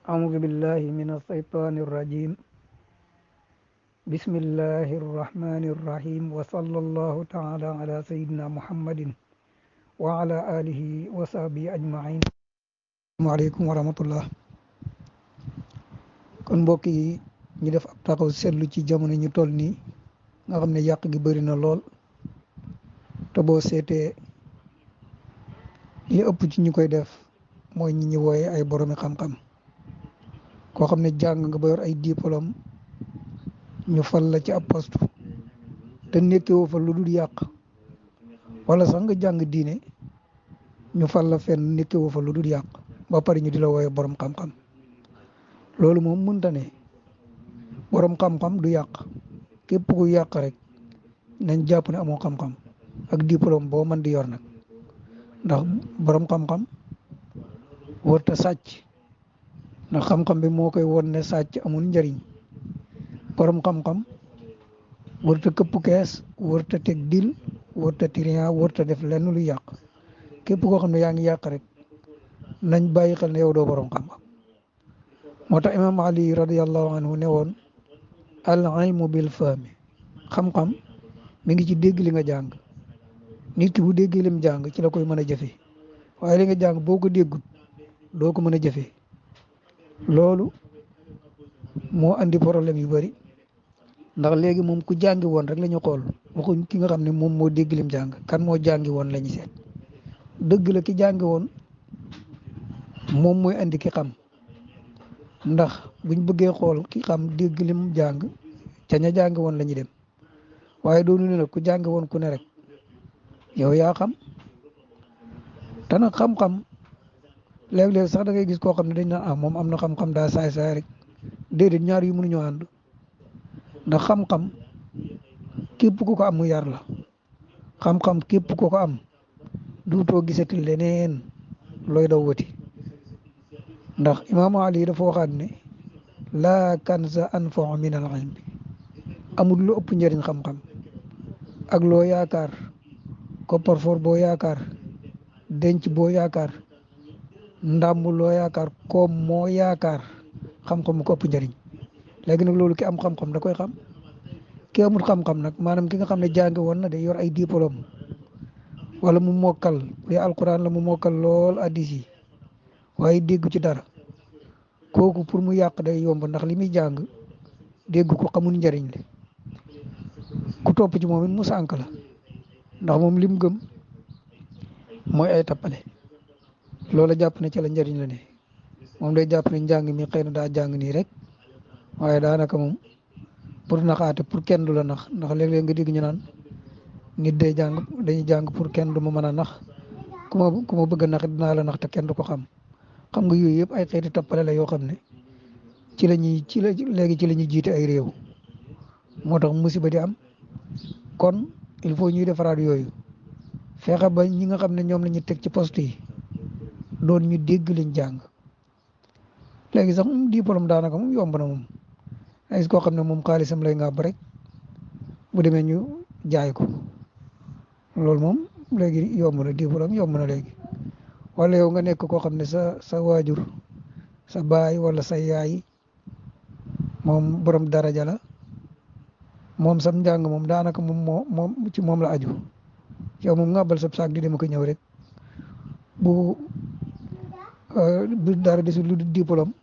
أعوذ بالله من الشيطان الرجيم بسم الله الرحمن الرحيم وصلى الله تعالى على سيدنا محمد وعلى آله وصحبه أجمعين. السلام عليكم ورحمة الله. kon mbokk yi ñu def ab taxaw seetlu ci jamono ñu toll nii nga xam ne yàq gi bëri na lool te boo seetee li ëpp ci ñu koy def mooy ñi ñu wooye ay boromi xam-xam koo xam ne jàng nga ba yor ay diplôme ñu fal la ci ab poste te nekkewoo fa lu dul yàq wala sax nga jàng diine ñu fal la fenn nekkewoo fa lu dul yàq ba pare ñu di la wooye borom xam-xam loolu moom mënta ne. borom xam-xam du yàq képp ku yàq rek nañ jàpp ne amoo xam-xam ak diplôme boo mën di yor nag ndax borom xam-xam warta sàcc ndax xam-xam bi moo koy won ne sàcc amul njëriñ. borom xam-xam warta këpp kees warta teg dil warta tiriyan warta def lenn lu yàq képp koo xam ne yaa ngi yàq rek nañ bàyyi xel ne yow doo borom xam-xam. moo tax imam ali radiallahu anhu ne woon al ilmu bil fahmi xam-xam mi ngi ci dégg li nga jàng nit ki bu déggee lim jàng ci la koy mën a jëfe waaye li nga jàng boo ko déggut doo ko mën a jëfe loolu moo andi problème yu bari ndax léegi moom ku jàngi woon rek la ñu xool waxuñ ki nga xam ne moom moo dégg lim jàng kan moo jàngi woon la ñu seet dëgg la ki jàngi woon moom mooy andi ki xam ndax buñ bëggee xool ki xam dégg lim jàng ca ña jàngi woon la ñuy dem waaye doonu ne nag ku jàngi woon ku ne rek yow yaa xam te nag xam-xam léeg-léeg sax da ngay gis koo xam ne dañ na moom am na xam-xam daa saay-saay rek déedéet ñaar yu mënuñoo ànd ndax xam-xam képp ku ko am mu yar la xam-xam képp ku ko am duutoo gisati leneen looy daw wati ndax imaamu ali dafa waxaat ne laa kanza anfa'u min al ilm amul lu ëpp njëriñ xam-xam ak loo yaakaar coffre-fort boo yaakaar denc boo yaakaar ndàmb loo yaakaar koom moo yaakaar xam-xam mu ko ëpp njëriñ léegi nag loolu ki am xam-xam da koy xam ki amul xam-xam nag maanaam ki nga xam ne jàngi woon na de yor ay diplôme wala mu mokkal bu alquran la mu mokkal lool addis yi waaye dégg ci dara kooku pour mu yàq day yomb ndax li muy jàng dégg ko xamul njëriñ li ku topp ci moom it mu sànk la ndax moom lim gëm mooy ay tappale loola jàpp ne ci la njëriñ la ne moom day jàpp ne njàng mi xëy na daa jàng nii rek waaye daanaka moom pour naxaate pour kenn du la nax ndax léeg-léeg nga dégg ñu naan nit day jàng dañuy jàng pour kenn du ma mën a nax ku ma bëgg a nax dinaa la nax te kenn du ko xam nga yooyu yëpp ay xeeti tappale la yoo xam ne léegi ci la ñuy jiite ay réew moo tax musiba di am kon il faut ñuy defaraat yooyu fexe ba ñi nga xam ne ñoom la ñu teg ci poste yi doon ñu dégg liñ jàng léegi sax moom diplôme daanaka moom yomb na moom ay koo xam ne moom xaalisam lay ngàbb rek bu demee ñu jaay ko loolu moom léegi yomb na diplôme yomb na léegi wala yow nga nekk koo xam ne sa waajur sa baay wala sa yaay moom borom daraja la moom sam njàng moom daanaka moom ci moom la aju yow moom ngàbbal sab saak di dem ko ñëw rek bu dara desul lu diplôme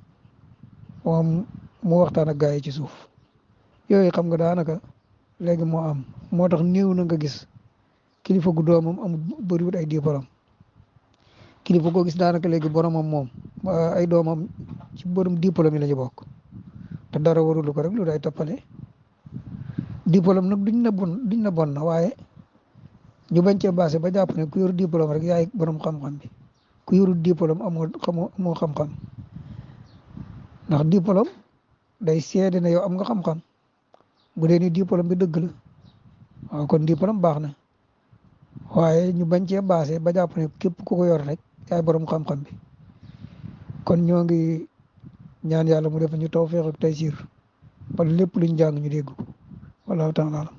moom mu waxtaan ak gaa yi ci suuf yooyu xam nga daanaka léegi moo am moo tax néew na nga gis kilifa gu doomam amul bëriwut ay diplôme kilifa koo gis daanaka léegi boromam moom ay doomam ci borom diplôme yi la ñu bokk te dara warulu ko rek lu day toppale diplôme nag duñ na bon na waaye ñu bañ cee basé ba jàpp ne ku yor diplôme rek yaay borom xam-xam bi ku yorul diplôme amoo xam-xam ndax diplôme day seede ne yow am nga xam-xam bu dee ni diplôme bi dëgg la waaw kon diplôme baax na waaye ñu bañ cee basé ba jàpp ne képp ku ko yor rek yaay borom xam-xam bi kon ñoo ngi ñaan yàlla mu def ñu tawfeex ak taysiir ba lépp luñ jàng ñu dégg ko wallahu taala